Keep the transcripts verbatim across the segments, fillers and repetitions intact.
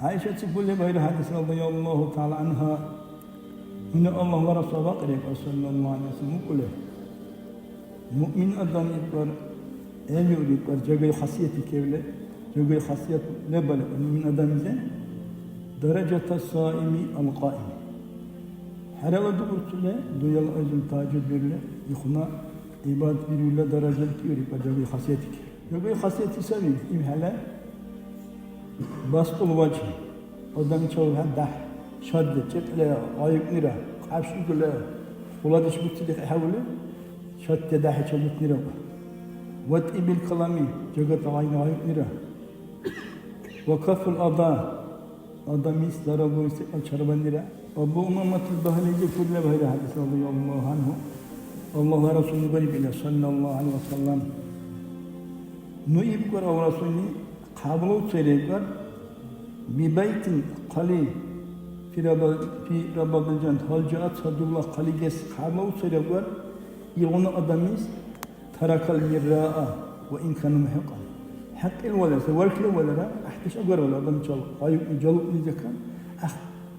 ГӀяйшат цикули байра хӀядис, радияллаху тагӀала гӀанхӀа, гьуни Аллагьла Расул бакьри, саллаллаху гӀалайхи ва саллям, укули. Муъмин адам ибкар, гӀелиур ибкар, жагай хасияти кевли, жагай хасият лебали муъмин адамлизи, даражата саими алкьаими. ХӀерала дубурцули, дуял айзур тагьажуд бирули, ихуна гӀибадат бирула даражалти ибкар, жагай хасияти кевли. Жагай хасияти саби, ибхӀела бастул важи, адамчев гьадахъ, шадли, чӀикьли гъайикӀнира, къябшикӀули, хъуладеш буцили хӀявли, шадти дяхӀи чебутнира. Ва тӀибил калами, жагати гъайни гъайикӀнира. Ва каффул аза, адамис зарал буруси секӀал чарбанира. Абу Умаматул Бахилизи пурла байра хӀядис, радияллаху гӀанхӀу. Аллагьла Расулли бариб ила, саллаллаху гӀалайхи ва саллям. Ну ибкар, Аллагьла Расулли, хъябулавцайра ибкар, бибайтин хъали фи раба-, фи рабадил жаннат, гьалжаат садурла хъалигес хъябулавцайра ибкар, илгъуна адамис, таракал мирраа ва ин кана мухӀикъан. ХӀякьил валара, вархли валара, гӀяхӀдеш агарвала адамчил гъайукьни, жалукьни закан. Ах,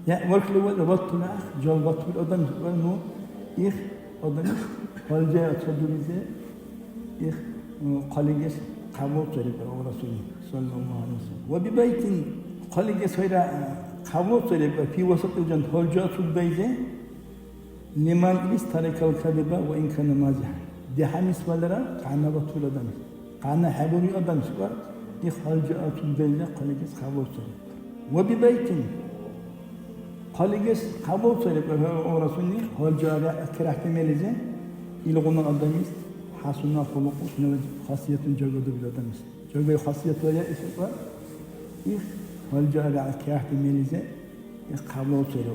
я вархли валара ватуна, ах, жал ватур адам, ну, их адам, гьалжа ца дуризе, их, ну, хъалигес хъябулцари, Расул, саллаллаху гӀалайхи ва саллям. Ва бибайтин, хъалигес хайра, хъябулцари, фи васатил жаннат, гьалжа цугбайзе, лиман илис таракал кадиба ва ин кана мазихӀан. ДяхӀямис валара къяна батур адамис. Къяна хӀебури адамис ва их гьалжа ацун белла хъалигес хъябулцари. Ва бибайтин хъалигес хъябулцари ва Расулни гьалжа ара керахти мелизи илгъуна адамис хӀясуна хулукъу сунела хасиятун жагадубил адамис. Жагай хасиятла я исукьа, их гьалжа ара керахти мелизи их хъябулцари.